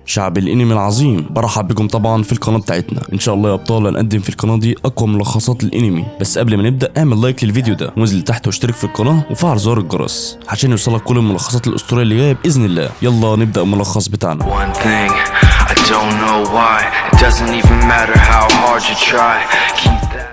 شعب الانمي العظيم، برحب بكم طبعا في القناة بتاعتنا. ان شاء الله يا ابطال هنقدم في القناة دي اقوى ملخصات الانمي. بس قبل ما نبدا اعمل like للفيديو ده وانزل تحت واشترك في القناة وفعل زر الجرس عشان يوصلك كل الملخصات الاسطورية اللي جاية باذن الله. يلا نبدا الملخص بتاعنا. One thing, I don't know why. It doesn't even matter how hard you try. Keep that.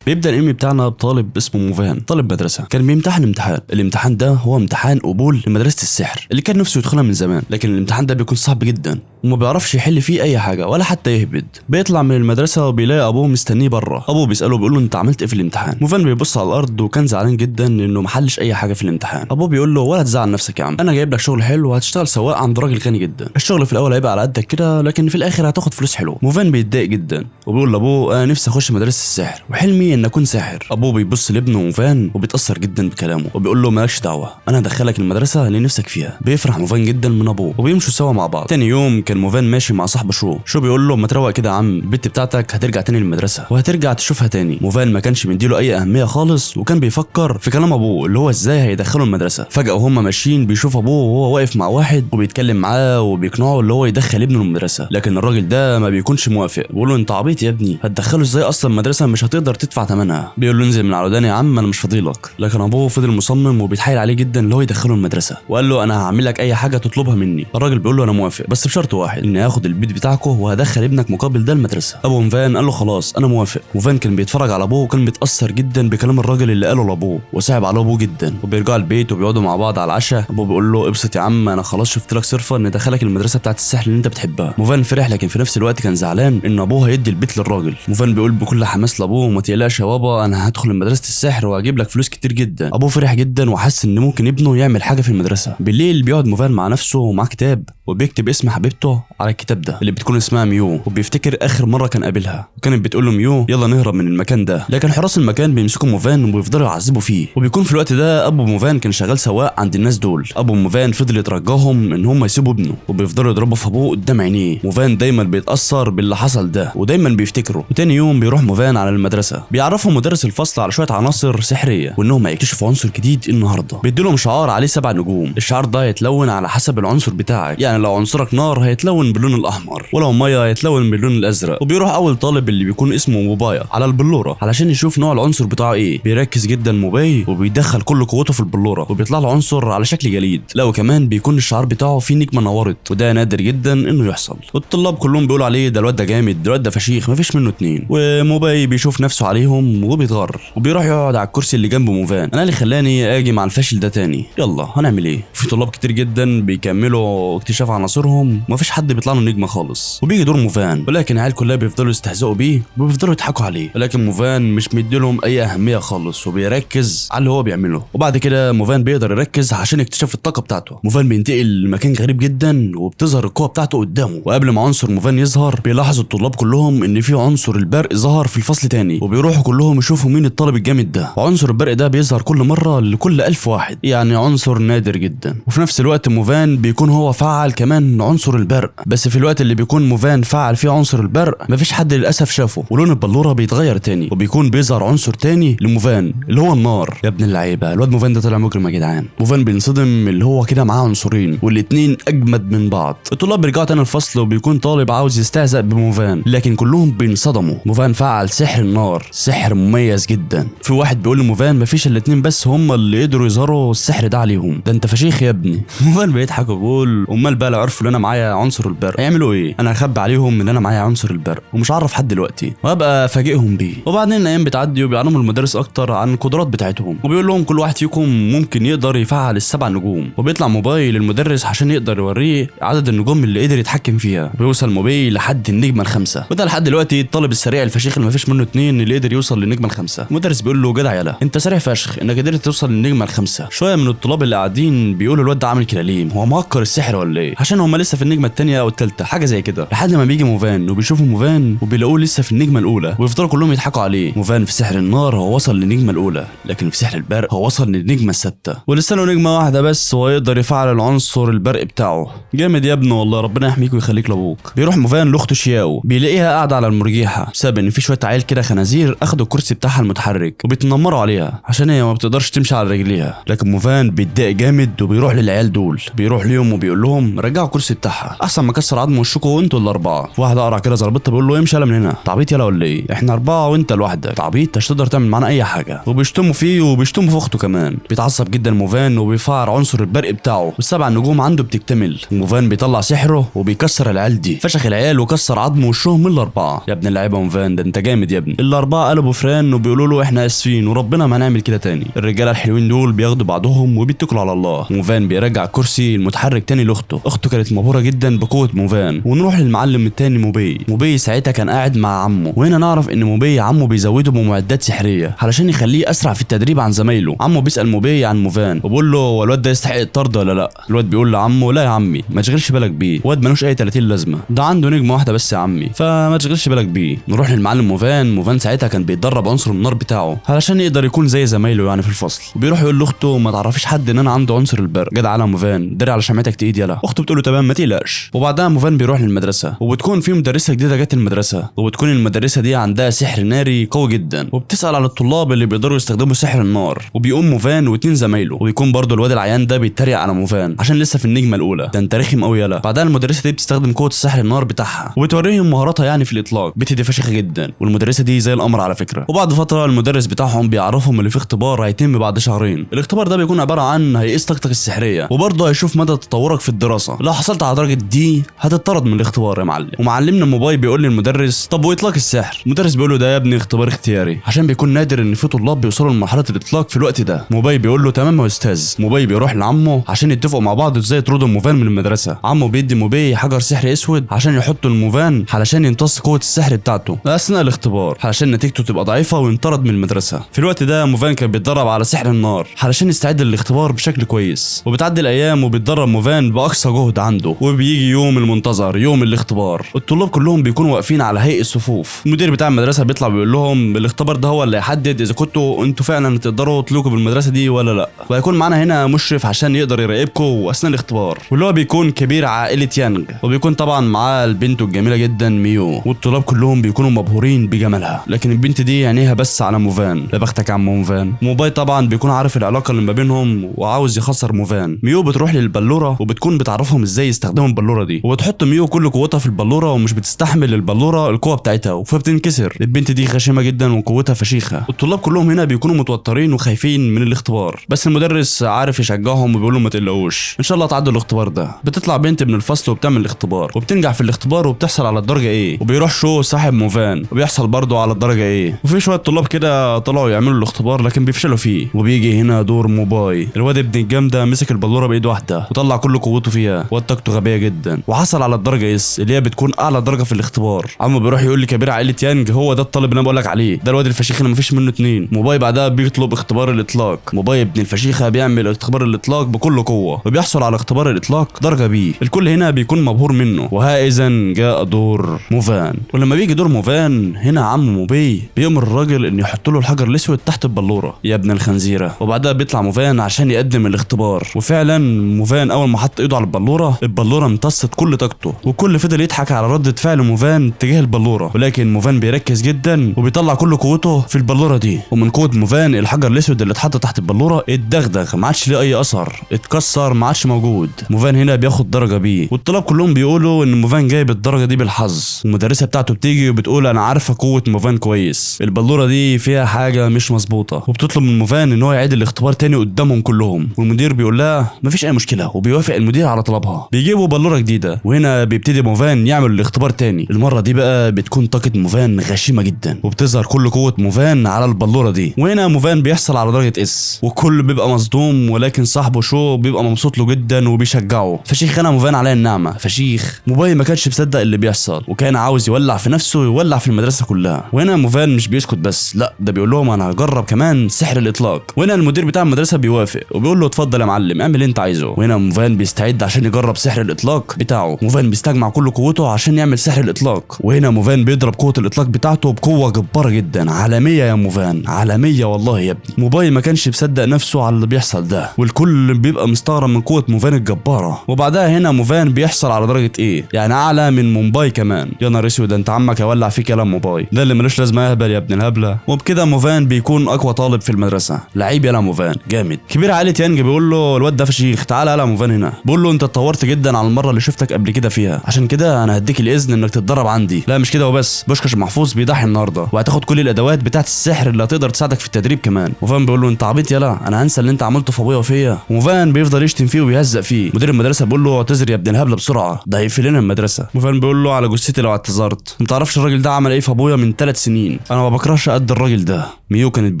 بيبدا الانمي بتاعنا بطالب اسمه موفان، طالب مدرسه كان بيمتحن امتحان. الامتحان ده هو امتحان قبول لمدرسة السحر اللي كان نفسه يدخلها من زمان، لكن الامتحان ده بيكون صعب جدا وما بيعرفش يحل فيه اي حاجة ولا حتى يهبد. بيطلع من المدرسة وبيلاقي ابوه مستنيه بره. ابوه بيساله بيقول له انت عملت ايه في الامتحان؟ موفان بيبص على الارض وكان زعلان جدا انه ما حلش اي حاجة في الامتحان. ابوه بيقول له ولا تزعل نفسك يا عم، انا جايب لك شغل حلو وهتشتغل سواق عند راجل غني جدا. الشغل في الاول هيبقى على قدك كده، لكن في الاخر هتاخد فلوس حلوة. موفان بيتضايق جدا وبيقول لابوه انا نفسي اخش مدرسه السحر وحلمي ان اكون ساحر. ابوه بيبص لابنه موفان وبيتاثر جدا بكلامه وبيقول له مالكش دعوه، انا هدخلك المدرسة اللي نفسك فيها. بيفرح موفان جدا من ابوه وبيمشوا سوا مع بعض. تاني يوم كان موفان ماشي مع صاحبه شو. شو بيقول له ما تروق كده يا عم، البت بتاعتك هترجع تاني للمدرسة وهترجع تشوفها تاني. موفان ما كانش مديله اي اهمية خالص وكان بيفكر في كلام ابوه اللي هو ازاي هيدخله المدرسة. فجاة وهم ماشيين بيشوف ابوه وهو واقف مع واحد وبيتكلم معاه وبيقنعه اللي هو يدخل ابنه المدرسة، لكن الراجل ده ما بيكونش موافق. بيقول له انت عبيط يا ابني، هتدخله ازاي اصلا مدرسه مش هتقدر تدفع ثمنها؟ بيقول له انزل من على وداني يا عم، انا مش فاضيلك. لكن ابوه فضل مصمم وبيتحايل عليه جدا اللي هو يدخله المدرسة، وقال له انا هعمل لك اي حاجة تطلبها مني. الراجل بيقول له انا موافق بس بشرط واحد، اني هاخد البيت بتاعكم وهدخل ابنك مقابل ده المدرسة. ابو موفان قال له خلاص انا موافق. موفان كان بيتفرج على ابوه وكان متاثر جدا بكلام الراجل اللي قاله لابوه وصعب على ابوه جدا. وبيرجعوا البيت وبيقعدوا مع بعض على العشاء. ابوه بيقول له ابسط يا عم، انا خلاص شفت لك صرفه ان ادخلك المدرسة بتاعت السحر اللي انت بتحبها. موفان فرح، لكن في نفس الوقت كان زعلان ان ابوه هيدي البيت للراجل. موفان بيقول بكل حماس لابوه ما تقلقش يا بابا، انا هدخل مدرسه السحر وهجيب لك فلوس كتير جدا. ابوه فرح جدا وحس ان ممكن ابنه يعمل حاجة في المدرسة. بالليل بيقعد موفان مع نفسه ومعاه كتاب وبيكتب اسم حبيبته على الكتاب ده اللي بتكون اسمها ميو، وبيفتكر اخر مرة كان قابلها وكانت بتقول له ميو يلا نهرب من المكان ده. لكن حراس المكان بيمسكوا موفان وبيفضلوا يعذبوا فيه. وبيكون في الوقت ده ابو موفان كان شغال سواق عند الناس دول. ابو موفان فضل يترجاهم ان هم يسيبوا ابنه وبيفضلوا يضربوا في ابوه قدام عينيه. موفان دايما بيتاثر باللي حصل ده ودايما بيفتكره. وتاني يوم بيروح موفان على المدرسة، بيعرفوا مدرس الفصل على شوية عناصر سحريه وانهم هيكتشفوا عنصر جديد النهارده. بيديلهم شعار عليه 7 نجوم، الشعار ده هيتلون على حسب العنصر بتاعك، يعني لو عنصرك نار هيتلون باللون الاحمر، ولو مية هيتلون باللون الازرق. وبيروح اول طالب اللي بيكون اسمه موبايا على البلوره علشان يشوف نوع العنصر بتاعه ايه. بيركز جدا موباي وبيدخل كل قوته في البلوره وبيطلع له عنصر على شكل جليد، لا وكمان بيكون الشعار بتاعه فيه نجمه نورت، وده نادر جدا انه يحصل. والطلاب كلهم بيقولوا عليه ده الواد ده جامد، ده الواد ده فشيخ، مفيش منه اتنين. وموباي بيشوف نفسه عليهم وبيتغر وبيروح يقعد على الكرسي اللي جنب موفان. انا اللي خلاني اجي مع الفاشل ده تاني، يلا هنعمل ايه؟ في طلاب كتير جدا بيكملوا اكتشاف عناصرهم ومفيش حد بيطلع له نجمه خالص. وبيجي دور موفان، ولكن العيال كلها بيفضلوا يستهزئوا بيه وبيفضلوا يضحكوا عليه، ولكن موفان مش مديلهم اي اهمية خالص وبيركز على اللي هو بيعمله. وبعد كده موفان بيقدر يركز عشان يكتشف الطاقة بتاعته. موفان بينتقل لمكان غريب جدا وبتظهر القوة بتاعته قدامه. وقبل ما عنصر موفان يظهر بيلاحظ الطلاب كلهم ان في عنصر البرق ظهر في الفصل تاني، وبيروحوا كلهم يشوفوا مين الطالب الجامد ده. وعنصر البرق ده بيظهر كل مرة لكل 1000 واحد، يعني عنصر نادر جدا. وفي نفس الوقت موفان بيكون هو فعل كمان عنصر البرق، بس في الوقت اللي بيكون موفان فعل فيه عنصر البرق مفيش حد للاسف شافه، ولون البلوره بيتغير تاني وبيكون بيظهر عنصر تاني لموفان اللي هو النار. يا ابن اللعيبة، الواد موفان ده طلع مجرم يا جدعان. موفان بينصدم اللي هو كده معاه عنصرين والاتنين اجمد من بعض. الطلاب بيرجعوا تاني الفصل وبيكون طالب عاوز يستهزأ بموفان، لكن كلهم بينصدموا. موفان فعل سحر النار، سحر مميز جدا. في واحد بيقول لموفان مفيش الاتنين بس هم اللي قدروا يظهروا السحر ده عليهم، ده انت فشيخ يا ابني. موفان بيضحك وبيقول امال بقى لو عرفوا ان انا معايا عنصر البرق هيعملوا ايه؟ انا هخبي عليهم ان انا معايا عنصر البرق ومش هعرف حد دلوقتي وابقى افاجئهم بيه. وبعدين الايام بتعدي وبيعلموا المدرس اكتر عن القدرات بتاعتهم، وبيقول لهم كل واحد فيكم ممكن يقدر يفعل ال7 نجوم. وبيطلع موبايل للمدرس عشان يقدر يوريه عدد النجوم اللي قدر يتحكم فيها. بيوصل موبايل لحد النجمة ال5، وده لحد دلوقتي الطالب السريع الفشيخ اللي مفيش منه اتنين اللي قدر يوصل للنجمه ال5. المدرس بيقول له جدع يلا انت سريع فشخ انك قدرت توصل للنجمه ال5. شوية من الطلاب اللي قاعدين بيقولوا الواد ده عامل كلاليم، هو مهكر السحر ولا ايه؟ عشان هم لسه في النجمة الثانية او الثالثة حاجة زي كده. لحد ما بيجي موفان وبيشوفوا موفان وبيلاقوه لسه في النجمة الاولى، ويفضلوا كلهم يضحكوا عليه. موفان في سحر النار هو وصل للنجمه الاولى، لكن في سحر البرق هو وصل للنجمه السادسة، ولسه له نجمه واحدة بس وهيقدر يفعل العنصر البرق بتاعه. جامد يا ابني والله، ربنا يحميك ويخليك لابوك. بيروح موفان لاخته شياو، بيلاقيها قاعدة على المرجيحه بسبب ان في شوية عيال كده خنازير اخدوا اخدوا الكرسي بتاعها المتحرك وبيتنمروا عليها عشان هي ما بتقدرش تمشي على رجليها. لكن موفان بيتضايق جامد وبيروح للعيال دول، بيروح ليهم وبيقول لهم رجعوا الكرسي بتاعها احسن ما كسر عظم وشكوا وانتوا الاربعة. واحد اقرع كده زربطه بيقول له امشي يلا من هنا، تعبيط يلا ولا ايه؟ احنا اربعة وانت لوحدك، تعبيط مش تقدر تعمل معانا اي حاجة. وبيشتموا فيه وبيشتموا في اخته كمان. بيتعصب جدا موفان وبيفعل عنصر البرق بتاعه والسبع نجوم عنده بتكتمل. موفان بيطلع سحره وبيكسر العيال دي، فشخ العيال وكسر عظم وشهم الاربعة. يا ابن اللعيبة موفان ده انت جامد يا ابني. الاربعة قلبوا فران وبيقولوا له احنا اسفين وربنا ما هنعمل كده تاني. الرجالة الحلوين دول بياخدوا بعضهم وبيتكلوا على الله. موفان بيرجع الكرسي المتحرك تاني لاخته، اخته كانت مبهوره جدا بقوة موفان. ونروح للمعلم التاني موبي. موبي ساعتها كان قاعد مع عمه، وهنا نعرف ان موبي عمه بيزوده بمعدات سحريه علشان يخليه اسرع في التدريب عن زمايله. عمه بيسال موبي عن موفان وبيقول له هو الواد ده يستحق الطرد ولا لا؟ الواد بيقول لعمه لا يا عمي ما تشغلش بالك بيه، واد ملوش اي 30 لازمه، ده عنده نجمه واحدة بس يا عمي فما تشغلش بالك بيه. نروح للمعلم موفان. موفان ساعتها كان بيتدرب عنصر النار بتاعه علشان يقدر يكون زي زمايله يعني في الفصل. وبيروح يقول لاخته ما تعرفيش حد ان انا عنده عنصر البرق، جدع على موفان دري على شمعتك تقيد يلا. اخته بتقول له تمام ما تقلقش. وبعدها موفان بيروح للمدرسة وبتكون في مدرسه جديدة جت المدرسة، وبتكون المدرسة دي عندها سحر ناري قوي جدا، وبتسال على الطلاب اللي بيقدروا يستخدموا سحر النار. وبيقوم موفان واتنين زمايله، وبيكون برضه الواد العيان ده بيتريق على موفان عشان لسه في النجمة الاولى، ده انت رخم قوي يلا. بعدها المدرسة دي بتستخدم قوة السحر النار بتاعها وبتوريهم مهاراتها يعني في الاطلاق، بنت دي فشيخه جدا والمدرسة دي زي القمر على فكرة. وبعد فترة المدرس بتاعهم بيعرفهم اللي في اختبار هيتم بعد شهرين. الاختبار ده بيكون عبارة عن هيقيس طاقتك السحريه وبرضه هيشوف مدى تطورك في الدراسة. لو حصلت على درجه D هتطرد من الاختبار يا معلم. ومعلمنا موباي بيقول للمدرس طب واطلاق السحر؟ المدرس بيقول له ده يا ابني اختبار اختياري عشان بيكون نادر ان في طلاب بيوصلوا لمرحلة الاطلاق في الوقت ده. موباي بيقول له تمام يا استاذ. موباي بيروح لعمه عشان يتفقوا مع بعض ازاي يطردوا موفان من المدرسة. عمه بيدي موباي حجر سحري اسود عشان يحطه الموفان علشان يمتص قوة السحر بتاعته اثناء الاختبار علشان نتيجته تبقى ضعيفة وينطرد من المدرسة. في الوقت ده موفان كان بيتدرب على سحر النار علشان يستعد للاختبار بشكل كويس. وبتعدي الايام وبيتدرب موفان باقصى جهد عنده، وبيجي يوم المنتظر يوم الاختبار. الطلاب كلهم بيكونوا واقفين على هيئة صفوف. المدير بتاع المدرسة بيطلع بيقول لهم الاختبار ده هو اللي هيحدد اذا كنتوا انتوا فعلا تقدروا تلوكوا بالمدرسة دي ولا لا، وهيكون معانا هنا مشرف عشان يقدر يراقبكم اثناء الاختبار، واللي هو بيكون كبير عائلة يانج، وبيكون طبعا معاه البنت الجميلة جدا ميو. والطلاب كلهم بيكونوا مبهورين بجمالها، لكن البنت دي عينيها بس على موفان. لا بختك يا عم موفان. موباي طبعا بيكون عارف العلاقة اللي ما بينهم وعاوز يخسر موفان. ميو بتروح للبلوره وبتكون بتعرفهم ازاي يستخدموا البلوره دي، وبتحط ميو كل قوتها في البلوره ومش بتستحمل البلوره القوة بتاعتها فبتنكسر. البنت دي غشيمه جدا وقوتها فشيخه. الطلاب كلهم هنا بيكونوا متوترين وخايفين من الاختبار، بس المدرس عارف يشجعهم وبيقول لهم ما تقلقوش ان شاء الله تعدوا الاختبار ده. بتطلع بنت من الفصل وبتعمل الاختبار وبتنجح في الاختبار وبتحصل على الدرجة A. وبيروح شو صاحب موفان وبيحصل برضه على الدرجة A. وفي شوية طلاب كده طلعوا يعملوا الاختبار لكن بيفشلوا فيه. وبيجي هنا دور موباي. الواد ابن الجامدة مسك البلوره بايد واحدة وطلع كل قوته فيها وطاقته غبية جدا وحصل على الدرجة S اللي هي بتكون اعلى درجه في الاختبار. عمه بيروح يقول لكبير عائلة يانج هو ده الطالب اللي انا بقول لك عليه، ده الواد الفشيخ اللي مفيش منه اتنين. موباي بعدها بيطلب اختبار الاطلاق. موباي ابن الفشيخه بيعمل اختبار الاطلاق بكل قوة وبيحصل على اختبار الاطلاق درجه B. الكل هنا بيكون مبهور منه. وها جاء دور موفان. ولما بيجي دور موفان هنا عم موبي بيأمر الراجل ان يحط له الحجر الاسود تحت البلوره يا ابن الخنزيره. وبعدها بيطلع موفان عشان يقدم الاختبار. وفعلا موفان اول ما حط ايده على البلوره البلوره امتصت كل طاقته، والكل فضل يضحك على ردة فعل موفان تجاه البلوره. ولكن موفان بيركز جدا وبيطلع كل قوته في البلوره دي، ومن قوة موفان الحجر الاسود اللي اتحط تحت البلوره اتدغدغ ما عادش ليه اي اثر، اتكسر ما عادش موجود. موفان هنا بياخد درجه B، والطلاب كلهم بيقولوا ان موفان جايب الدرجة دي بالحظ. المدرسة بتاعته بتيجي وبتقول انا عارفه قوة موفان كويس، البلوره دي فيها حاجة مش مظبوطة، وبتطلب من موفان ان هو يعيد الاختبار تاني قدامهم كلهم. والمدير بيقول لها مفيش اي مشكلة، وبيوافق المدير على طلبها. بيجيبوا بلوره جديدة، وهنا بيبتدي موفان يعمل الاختبار تاني. المرة دي بقى بتكون طاقة موفان غشيمه جدا وبتظهر كل قوة موفان على البلوره دي. وهنا موفان بيحصل على درجه S، والكل بيبقى مصدوم، ولكن صاحبه شو بيبقى مبسوط له جدا وبيشجعه. فشيخ انا موفان عليا النعمة فشيخ. موباي ما كانش مصدق اللي بيحصل وكان عاوز يولع في نفسه ويولع في المدرسة كلها. وهنا موفان مش بيسكت بس، لا ده بيقول لهم انا هجرب كمان سحر الاطلاق. وهنا المدير بتاع المدرسة بيوافق وبيقول له اتفضل يا معلم اعمل اللي انت عايزه. وهنا موفان بيستعد عشان يجرب سحر الاطلاق بتاعه. موفان بيستجمع كل قوته عشان يعمل سحر الاطلاق. وهنا موفان بيضرب قوة الاطلاق بتاعته بقوة جبارة جدا، عالمية يا موفان، عالمية والله يا ابني. موباي ما كانش مصدق نفسه على اللي بيحصل ده، والكل بيبقى مستغرب من قوة موفان الجبارة. وبعدها هنا موفان بيحصل على درجه A، يعني اعلى من مومباي كمان. يا نهار اسود، ده انت عمك هيولع فيك يا موباي، ده اللي ملوش لازمه. هبل يا ابن الهبلة. وبكده موفان بيكون اقوى طالب في المدرسة. لعيب يلا موفان جامد. كبير عائلة يانج بيقول له الواد ده فشيخ، تعالى يلا موفان هنا. بيقول له انت اتطورت جدا على المرة اللي شفتك قبل كده فيها، عشان كده انا هديك الاذن انك تتدرب عندي. لا مش كده وبس، بوشكاش محفوظ بيضحي النهارده وهتاخد كل الادوات بتاعه السحر اللي هتقدر تساعدك في التدريب كمان. موفان بيقول له انت عبيط يلا، انا هنسى اللي انت عملته في ابويا وفيا. موفان بيفضل يشتم فيه وبيهزق فيه. مدير المدرسة بيقول له اعتذر يا ابن الهبلة بسرعة، ده هيقفل لنا المدرسة. موفان بيقول له على جثتي لو اعتذرت، ما تعرفش الراجل ده عمل ايه في ابويا من 3 سنين، انا ما بكرهش قد الراجل ده. ميو كانت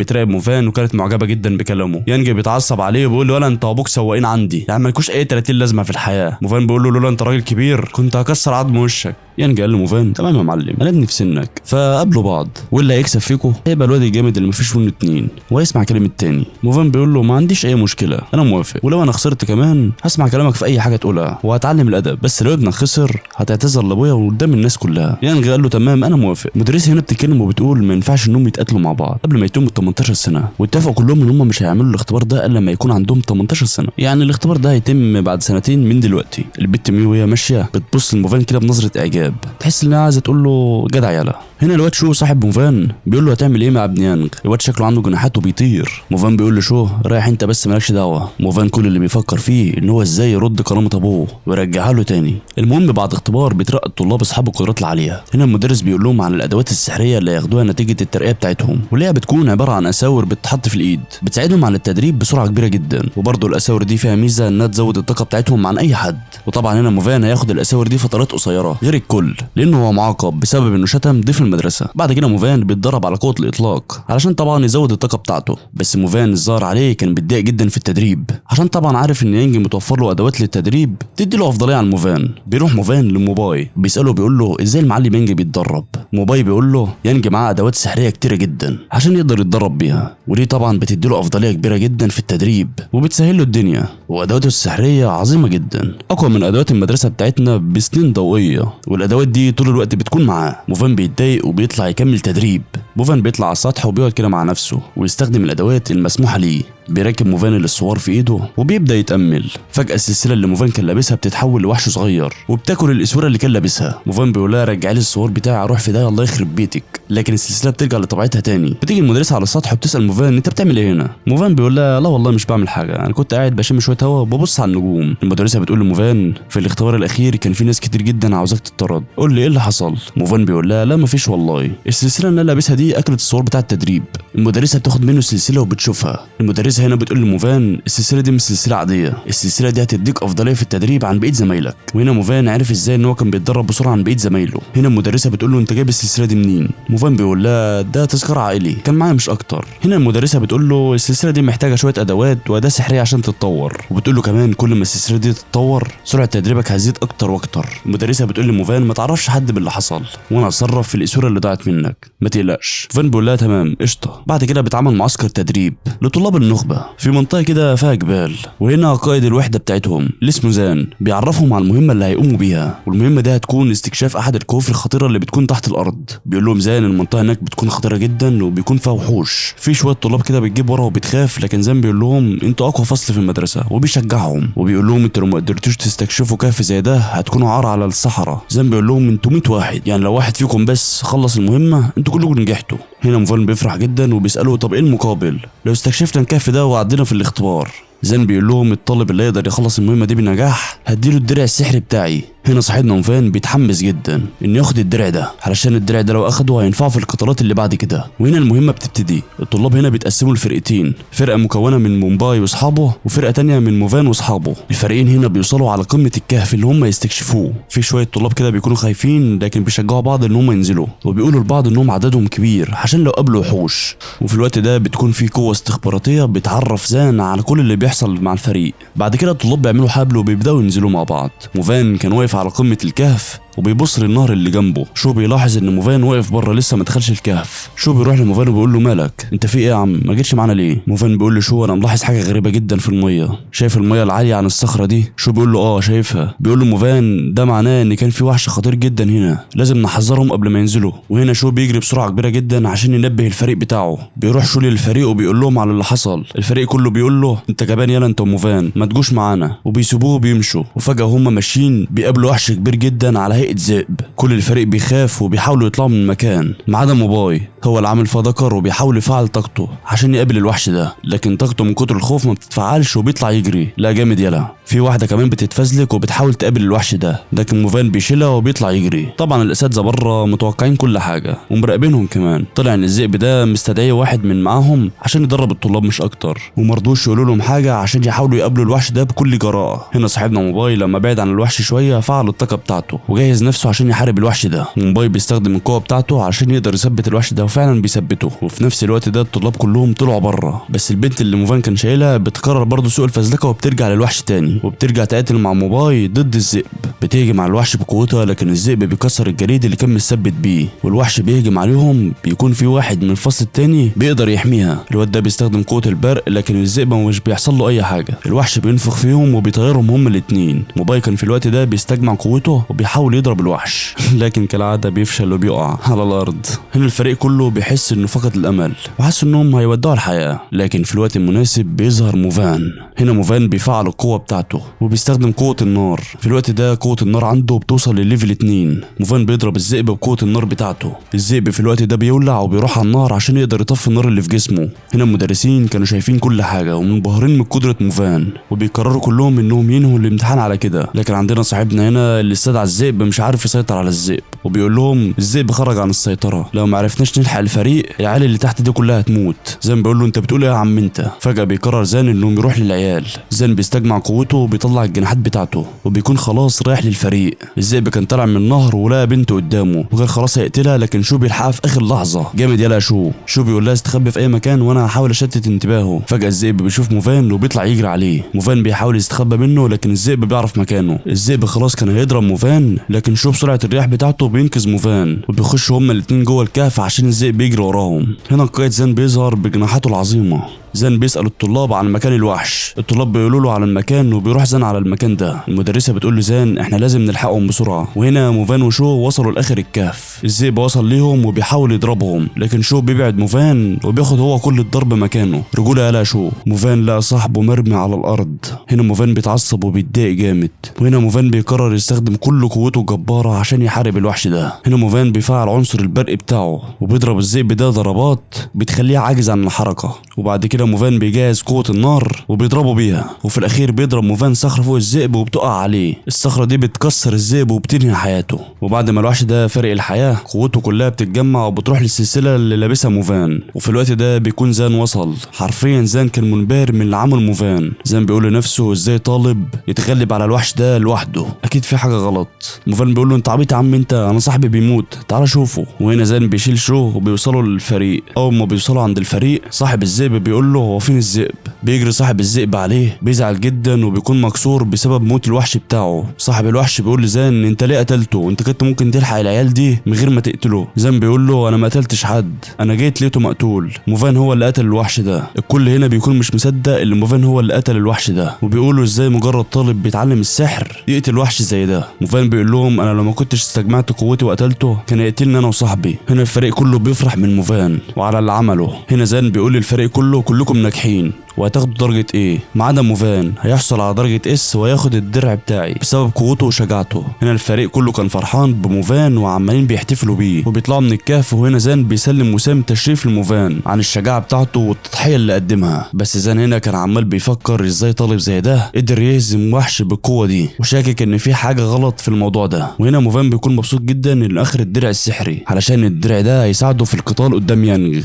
بتراقب موفان وكانت معجبه جدا بكلامه. يانج بيتعصب عليه وبيقول له ولا انت وابوك سواقين عندي، يعني مالكوش اي 30 لازمه في الحياة. موفان بيقول له لولا انت راجل كبير كنت هكسر عظم وشك. يانج قال لموفان تمام يا معلم، انا ابني في سنك، فقابلوا بعض واللي هيكسب فيكو هيبقى الواد الجامد اللي مفيش منه اتنين وهيسمع كلام التاني. موفان بيقول له ما عنديش اي مشكلة، انا موافق، ولو انا خسرت كمان هسمع كلامك في اي حاجة تقولها وهتعلم الادب، بس لو ابنك خسر هتعتذر لابويا وقدام الناس كلها. يانج قال له تمام انا موافق. المدرسة هنا بتتكلم وبتقول ما ينفعش انهم يتقاتلوا مع بعض قبل ما يتموا 18 سنة، واتفقوا كلهم ان هم مش هيعملوا الاختبار ده الا لما يكون عندهم 18 سنة، يعني الاختبار ده هيتم بعد سنتين من دلوقتي. البت ميو وهي ماشية بتبص لموفان كده بنظره اعجاب، تحس انها عايزه تقول له جدع يلا. هنا الواد شو صاحب موفان بيقول له هتعمل ايه مع ابن يانج؟ الواد شكله عنده جناحات وبيطير. موفان بيقول له شو رايح انت بس مالكش دعوه. موفان كل اللي بيفكر فيه ان هو ازاي يرد كرامة ابوه ويرجعها له تاني. المهم بعد اختبار بيترقى الطلاب اصحاب القدرات العالية. هنا المدرس بيقول لهم عن الادوات السحريه اللي هياخدوها نتيجة الترقية بتاعتهم، واللي هي بتكون عبارة عن اساور بتتحط في الايد بتساعدهم على التدريب بسرعة كبيرة جدا، وبرضه الاساور دي فيها ميزة انها تزود الطاقة بتاعتهم عن اي حد. وطبعا هنا موفان هياخد الاساور دي فترات قصيرة غير الكل لانه هو معاقب بسبب انه شتم ضيف المدرسة. بعد كده موفان بيتدرب على قوة الاطلاق علشان طبعا يزود الطاقة بتاعته، بس موفان الظاهر عليه كان بيتضايق جدا في التدريب عشان طبعا عارف ان يانج متوفر له ادوات للتدريب تدي له افضلية عن موفان. بيروح موفان لموباي بيساله بيقول له ازاي المعلم يانج بيتدرب. موباي بيقول له يانج معاه ادوات سحريه كتيرة جدا عشان يقدر يتدرب بيها، ودي طبعا بتدي له افضلية كبيرة جدا في التدريب وبتسهل له الدنيا، وادواته السحريه عظيمة جدا اقوى من ادوات المدرسة بتاعتنا بسنين ضوئية، والادوات دي طول الوقت بتكون معاه. موفان بيتضايق وبيطلع يكمل تدريب. موفان بيطلع على السطح وبيقعد كده مع نفسه ويستخدم الادوات المسموحه ليه. بيركب موفان الاسوار في ايده وبيبدا يتامل. فجاة السلسلة اللي موفان كان لابسها بتتحول لوحش صغير وبتاكل الاسوره اللي كان لابسها. موفان بيقول لها رجعي لي السوار بتاعي اروح في ده الله يخرب بيتك، لكن السلسلة بترجع لطبيعتها تاني. بتيجي المدرسة على السطح وبتسال موفان انت بتعمل ايه هنا؟ موفان بيقول لها لا والله مش بعمل حاجة، انا كنت قاعد بشم شوية هوا وببص على النجوم. المدرسة بتقول لموفان في الاختبار الاخير كان في ناس كتير جدا عاوزاك تطرد، قول لي ايه اللي حصل؟ موفان بيقول لها لا مفيش والله، السلسلة اللي انا لابسها دي اكلت السوار بتاع التدريب. المدرسة بتاخد منه السلسلة وبتشوفها. المدرسة هنا بتقول لموفان السلسلة دي مش سلسلة عادية، السلسلة دي هتديك افضلية في التدريب عن بقية زمايلك. وهنا موفان عرف ازاي ان هو كان بيتدرب بسرعة عن بقية زمايله. هنا المدرسة بتقول له انت جايب السلسلة دي منين؟ موفان بيقول لها ده تذكار عائلي كان معايا مش اكتر. هنا المدرسة بتقول له السلسلة دي محتاجه شوية ادوات واداه سحريه عشان تتطور، وبتقول له كمان كل ما السلسلة دي تتطور سرعة تدريبك هتزيد اكتر واكتر. المدرسة بتقول لموفان ما تعرفش حد باللي حصل وانا اتصرف في الاسوره اللي ضاعت منك ما تقلقش. موفان بيقول لها تمام قشطه. بعد كده بيتعمل معسكر تدريب لطلاب النخبة في منطقة كده فيها جبال، وهنا قائد الوحدة بتاعتهم اللي اسمه زان بيعرفهم على المهمة اللي هيقوموا بيها، والمهمه دي هتكون استكشاف احد الكهوف الخطيرة اللي بتكون تحت الارض. بيقول لهم زان المنطقة هناك بتكون خطيرة جدا وبيكون فيها وحوش، في شوية طلاب كده بتجيب ورا وبتخاف، لكن زان بيقول لهم انتوا اقوى فصل في المدرسة وبيشجعهم وبيقول لهم انتوا لو ما قدرتوش تستكشفوا كهف زي ده هتكونوا عار على الصحراء. زان بيقول لهم انتوا 100 واحد، يعني لو واحد فيكم بس خلص المهمة انتوا كلكم نجحتوا. هنا موفان بيفرح جدا وبيساله طب ايه المقابل لو استكشفنا الكهف ده وعدينا في الاختبار؟ زان بيقول لهم الطالب اللي يقدر يخلص المهمة دي بنجاح هديله الدرع السحري بتاعي. هنا صاحبنا موفان بيتحمس جدا انه ياخد الدرع ده علشان الدرع ده لو اخده هينفعه في القتالات اللي بعد كده. وهنا المهمة بتبتدي. الطلاب هنا بيتقسموا لفرقتين، فرقه مكونة من مومباي واصحابه وفرقه تانية من موفان واصحابه. الفريقين هنا بيوصلوا على قمة الكهف اللي هم يستكشفوه. في شوية طلاب كده بيكونوا خايفين لكن بيشجعوا بعض ان هم ينزلوا، وبيقولوا لبعض انهم عددهم كبير عشان لو قابلوا وحوش. وفي الوقت ده بتكون في قوة استخباراتية بتعرف زان على كل اللي بيحصل مع الفريق. بعد كده الطلاب بيعملوا حبل وبيبداوا ينزلوا مع بعض. موفان كان واقف على قمة الكهف وبيبص للنهر اللي جنبه. شو بيلاحظ ان موفان واقف بره لسه ما دخلش الكهف. شو بيروح لموفان وبيقول له مالك انت في ايه يا عم ما جيتش معانا ليه؟ موفان بيقول له شو انا ملاحظ حاجة غريبة جدا في المية، شايف المية العالية عن الصخرة دي؟ شو بيقول له اه شايفها. بيقول له موفان ده معناه ان كان في وحش خطير جدا هنا، لازم نحذرهم قبل ما ينزلوا. وهنا شو بيجري بسرعة كبيرة جدا عشان ينبه الفريق بتاعه. بيروح شو للفريق وبيقول لهم على اللي حصل. الفريق كله بيقول له انت جبان يلا انت وموفان ما تجوش معانا، وبيسيبوه وبيمشوا. وفجاة هم ماشيين بيقابلوا وحش كبير جدا على هيئة هيئة ذئب. كل الفريق بيخاف وبيحاولوا يطلعوا من المكان ما عدا موباي، هو اللي عامل فيها ذكر وبيحاول يفعل طاقته عشان يقابل الوحش ده، لكن طاقته من كتر الخوف ما بتتفعلش وبيطلع يجري. لا جامد يلا. في واحدة كمان بتتفزلك وبتحاول تقابل الوحش ده، لكن موفان بيشيلها وبيطلع يجري. طبعا الاساتذة بره متوقعين كل حاجة ومراقبينهم كمان. طلع ان الذئب ده مستدعي واحد من معاهم عشان يدرب الطلاب مش اكتر، ومرضوش يقولوا لهم حاجة عشان يحاولوا يقابلوا الوحش ده بكل جراءه. هنا صاحبنا موباي لما بعد عن الوحش شوية فعل الطاقة بتاعته وجهز نفسه عشان يحارب الوحش ده. موباي بيستخدم القوة بتاعته عشان يقدر يثبت الوحش ده، وفعلا بيثبته. وفي نفس الوقت ده الطلاب كلهم طلعوا بره، بس البنت اللي موفان كان شايلها بتقرر برضه سوق الفزلكه وبترجع للوحش تاني، وبترجع تقاتل مع موباي ضد الذئب. بتهجم على الوحش بقوتها، لكن الذئب بيكسر الجليد اللي كان مثبت بيه، والوحش بيهجم عليهم. بيكون في واحد من الفصل التاني بيقدر يحميها. الواد ده بيستخدم قوة البرق، لكن الذئب مش بيحصل له اي حاجة. الوحش بينفخ فيهم وبيطيرهم هما الاتنين. موباي كان في الوقت ده بيستجمع قوته وبيحاول يضرب الوحش لكن كالعادة بيفشل وبيقع على الارض. هنا الفريق كله بيحس انه فقد الامل وحس انهم هيودعوا الحياة، لكن في الوقت المناسب بيظهر موفان. هنا موفان بيفعل القوة بتاعته وبيستخدم قوة النار. في الوقت ده قوة النار عنده بتوصل للل level 2. موفان بيضرب الذئب بقوة النار بتاعته. الذئب في الوقت ده بيولع وبيروح على النار عشان يقدر يطفي النار اللي في جسمه. هنا المدرسين كانوا شايفين كل حاجة ومنبهرين من قدره موفان، وبيقرروا كلهم انهم ينهوا الامتحان على كده. لكن عندنا صاحبنا هنا اللي استدعى الذئب مش عارف يسيطر على الذئب، وبيقول لهم الذئب خرج عن السيطرة، لو ما عرفناش نلحق الفريق العيال اللي تحت دي كلها هتموت. زان بيقول له انت بتقول ايه يا عم انت؟ فجاة بيقرر زان انهم يروح للعيال. زان بيستجمع قوته وبيطلع الجناحات بتاعته وبيكون خلاص رايح للفريق. الذئب كان طالع من النهر ولقى بنته قدامه وكان خلاص هيقتلها، لكن شو بيلحقها في اخر لحظة. جامد يلا شو. شو بيقول لها استخبي في اي مكان وانا هحاول اشتت انتباهه. فجاة الذئب بيشوف موفان وبيطلع يجري عليه. موفان بيحاول يستخبى منه، لكن الذئب بيعرف مكانه. الذئب خلاص كان هيضرب موفان، لكن شو بسرعة الرياح بتاعته بينقذ موفان وبيخشوا هما الاتنين جوه الكهف عشان الذئب بيجري وراهم. هنا القائد زان بيظهر بجناحاته العظيمة. زان بيسأل الطلاب عن مكان الوحش، الطلاب بيقولوا له على المكان وبيروح زان على المكان ده. المدرسة بتقول لزان احنا لازم نلحقهم بسرعة. وهنا موفان وشو وصلوا لاخر الكهف. الذئب وصل ليهم وبيحاول يضربهم، لكن شو بيبعد موفان وبياخد هو كل الضرب مكانه. رجولة يالا شو. موفان لقى صاحبه مرمي على الارض. هنا موفان بيتعصب وبيتضايق جامد، وهنا موفان بيقرر يستخدم كل قوته الجبارة عشان يحارب الوحش ده. هنا موفان بيفعل عنصر البرق بتاعه وبيضرب الذئب ده ضربات بتخليه عاجز عن الحركة. وبعد كده موفان بيجهز قوة النار وبيضربه بيها، وفي الأخير بيضرب موفان صخرة فوق الذئب وبتقع عليه. الصخرة دي بتكسر الذئب وبتنهي حياته. وبعد ما الوحش ده فارق الحياة قوته كلها بتتجمع وبتروح للسلسلة اللي لابسها موفان. وفي الوقت ده بيكون زان وصل. حرفيا زان كان منبهر من اللي عمله موفان. زان بيقول لنفسه ازاي طالب يتغلب على الوحش ده لوحده، اكيد في حاجة غلط. موفان بيقول له انت عبيط يا عم انت، انا صاحبي بيموت، تعال شوفه. وهنا زان بيشيل شو وبيوصلوا للفريق. اول ما بيوصلوا عند الفريق صاحب الذئب بيقول له هو فين الذئب؟ بيجري صاحب الذئب عليه، بيزعل جدا وبيكون مكسور بسبب موت الوحش بتاعه. صاحب الوحش بيقول لزان انت ليه قتلته؟ انت كنت ممكن تلحق العيال دي من غير ما تقتله. زان بيقول له انا ما قتلتش حد، انا جيت لقيته مقتول، موفان هو اللي قتل الوحش ده. الكل هنا بيكون مش مصدق ان موفان هو اللي قتل الوحش ده، وبيقولوا ازاي مجرد طالب بيتعلم السحر يقتل وحش زي ده. موفان بيقول لهم انا لو ما كنتش استجمعت قوتي وقتلته كان يقتلني انا وصاحبي. هنا الفريق كله بيفرح من موفان وعلى اللي عمله. هنا زان بيقول للفريق كله كلكم ناجحين وهتاخدوا درجة A ما عدا موفان، هيحصل على درجة S وياخد الدرع بتاعي بسبب قوته وشجاعته. هنا الفريق كله كان فرحان بموفان وعمالين بيحتفلوا بيه وبيطلعوا من الكهف. وهنا زان بيسلم وسام تشريف لموفان عن الشجاعة بتاعته والتضحية اللي قدمها. بس زان هنا كان عمال بيفكر ازاي طالب زي ده قدر يهزم وحش بالقوة دي، وشاكك ان في حاجة غلط في الموضوع ده. وهنا موفان بيكون مبسوط جدا انه اخد الدرع السحري علشان الدرع ده هيساعده في القتال قدام يانج.